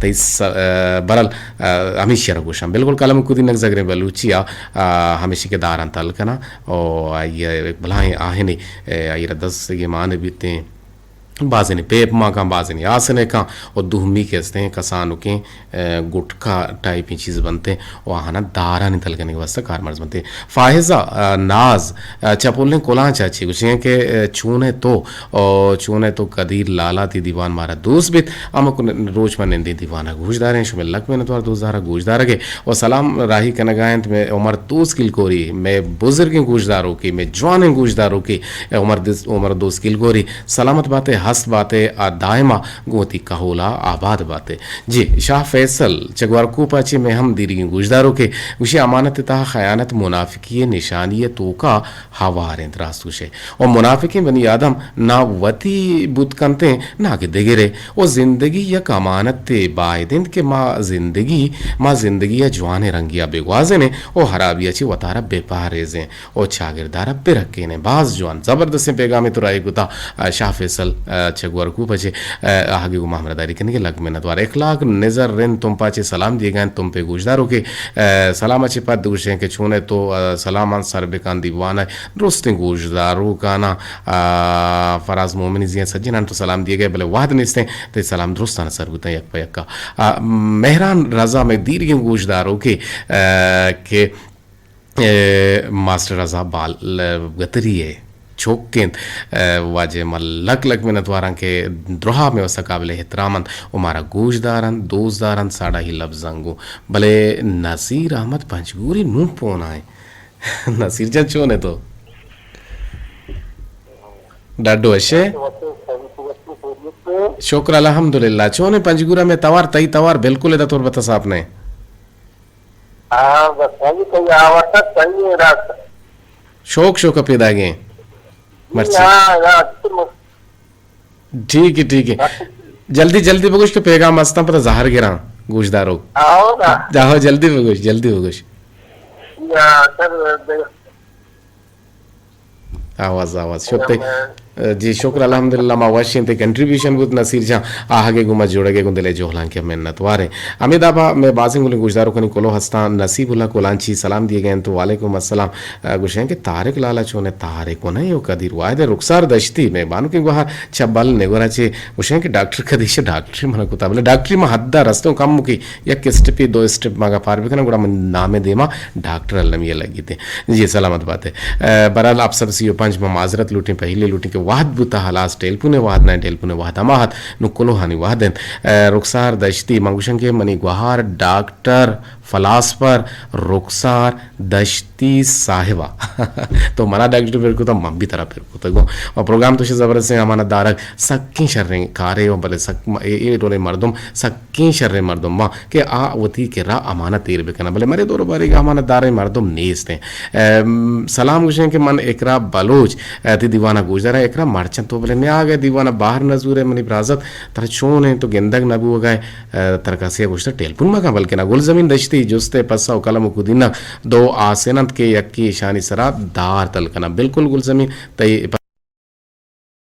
تئی س-، آ، برل، آ، ہمیشی ءَ را گوشاں۔ بالکل کلم کدی نگزگریں بلوچی ءَ، آ، ہمیشی کہ داراں تل کناں، او آئی ءَ یک بلاہیں آہنے، اے، آئی ءَ را دست گمان بیتیں۔ بازینے پیپ مان کن، بازینے آسنے کن، و دومی کہ استیں کسانکیں، اے، گٹکا ٹائپیں چیز بنتیں و آہانا دارانی تل کنگ واسطہ کارمرز بنتیں۔ فائزہ، اے، ناز، اے، چہ پلیں کلانچا چی گوشی کہ، اے، چونے تو، او چونے تو قدیر لالا تی دیوان مارا دوست بیت، ہمک روچ من نندیں دیوانا گوش داریں، شمے لک منتوار دوست دارا گوش دارگے و سلام راہی کنگا انت مے عمر دوست کلکوری، مے بزرگیں گوش داروکے، مے جوانیں گوش داروکے، اے عمر دس-، عمر دوست کلکوری۔ سلامت باتے، ہست باتے، آ دائما گوں وتی کہولا آباد باتے۔ جی، شاہ فیصل چہ گورکوپا چہ مئے ہم دیریگیں گوشداروکے گوشی، امانت ءِ تہا خیانت منافقی ءِ نشانی ءِ توکا ہوار انت، راست گوشے۔ و منافقیں بنی آدم نہ وتی بوت کنتیں، نہ کہ دگرے۔ و زندگی یک امانتے، باید انت کہ ما زندگی، ما زندگی ءَ جوانیں رنگیا بگوازینیں و ہرابیا چہ وتارا بپہریزیں۔ او چاگردارا برکینیں۔ باز جوان، زبردستیں پیغامے تو راہی کتا، آ، شاہ فیصل، آ، چہ گورکوپ ءَ چہ، آ، آہگے گوں ما ہمراہداری کنگے لک منتوار۔ اخلاق نظر رند تمپا چہ سلام دیگا انت، تمپے گوشداروکے، آ، سلام ءَ چہ پد گوشیں کہ چونے تو، آ، سلاماں سر بکن دیوان ءِ درستیں گوشداروکاناں، آ، فراز مومنی زیاں سجنان تو سلام دیگے، بلے وہد نیستیں، تئی سلام درستان سر بوتاں یک پہ یکا۔ آ، مہران رضا مئے دیرگیں گوشداروکے، آ، کہ اے، ماسٹر رضا بال-، گتری ءِ چک انت۔ اے، واجہ ما لک لک منتواراں کہ درہا مئے واستا قابل احترام انت و مارا گوش دارنت، دوست دارنت، ساڑاہی لبزاں گوں۔ بلے نصیر احمد پنجگوری نوں پونا انت۔ نصیر جان چون ئے تو؟ ڈڈ وش ئے؟ شکر الحمدللہ۔ چون ئے پنجگور ءَ مئے توار، تئی توار بالکل ادا تربت ءَ ساپ نہ انت۔ ہاں، بس صحیح، صحیح، آ وقت صحیح ہے، راست۔ شوق، شوق پیداگیں۔ جی، مرچی۔ ہاں، راست۔ ٹھیک ہے، ٹھیک ہے۔ جلدی، جلدی بگوش کہ پیغام استاں پدا زہر گراں گوشداروک۔ آؤ نا۔ جاہو، جلدی بگوش، جلدی بگوش۔ یا، سر، آواز، آواز۔ شکر تئی۔ جی، شکر الحمدللہ، ما وش ایں، تئی کنٹریبیوشن بوت نصیر جان، آہگے گوں ما جوڑگے گوں دلے جہلانکے منتوار ایں۔ ہمے دابا مئے بازیں گلیں گوشداروکانی کلوہ ہستاں، نصیب اللہ کلانچی سلام دیگا انت، وعلیکم السلام۔ آ، گوشیں کہ طارق لالا چون ئے؟ طارق و نہ، او قدیر واحد ئے، رخسار دشتی، مئے بانکیں گوہار چہ بل نگورا چہ گوشیں کہ ڈاکٹر کدیش ڈاکٹری منا کتا، بلے ڈاکٹری ما حدا رستوں کم کی یک اسٹپے دو اسٹپ ماگا پار بکناں، گڑا من نام ءِ دیما ڈاکٹر المی ءَ لگیت۔ جی، سلامت بات ئے۔ اے، بہرحال، آپ سب سی و پنچ ما معذرت لوٹیں، پہلے لوٹیں کہ وہد بوتا ہلاس، ٹیلپون ءِ وہد نہ، ٹیلپون ءِ وہد ہما ات، نوں کلوہانی وہد انت۔ اے، رخسار دشتی، من گوشاں کہ منی گوہار ڈاکٹر فلاسفر رخسار دشتی صاحبہ۔ تو منا ڈاکٹر پر کتا، من بھی ترا پر کتگوں۔ و پروگرام تو شے زبردستیں امانت دارگ، سکیں شریں کارے و بلے سک، اے، اے ڈولیں مردم سکیں شریں مردم ما کہ آ وتی کرا امانت ایر بکناں۔ بلے مرے دور باریگا امانت داریں مردم نیست ہیں۔ ام، سلام گوشیں کہ من اقرا بلوچ، اے، تی دیوانا گوشداراں۔ اقرا مرچاں تو بلے نیاگ ئے دیوانا باہر نزورے منی برازت، ترا چون ہیں تو گندگ نبوگا ئے، اے، ترا کسے گوشتہ ٹیلپون مکن بلکنا۔ گلزمین دشتی جست ءِ پسہ و قلم و کدینہ دو آسن انت کہ یکے اشانی سرا دار تل کناں۔ بالکل گلزمین، تئی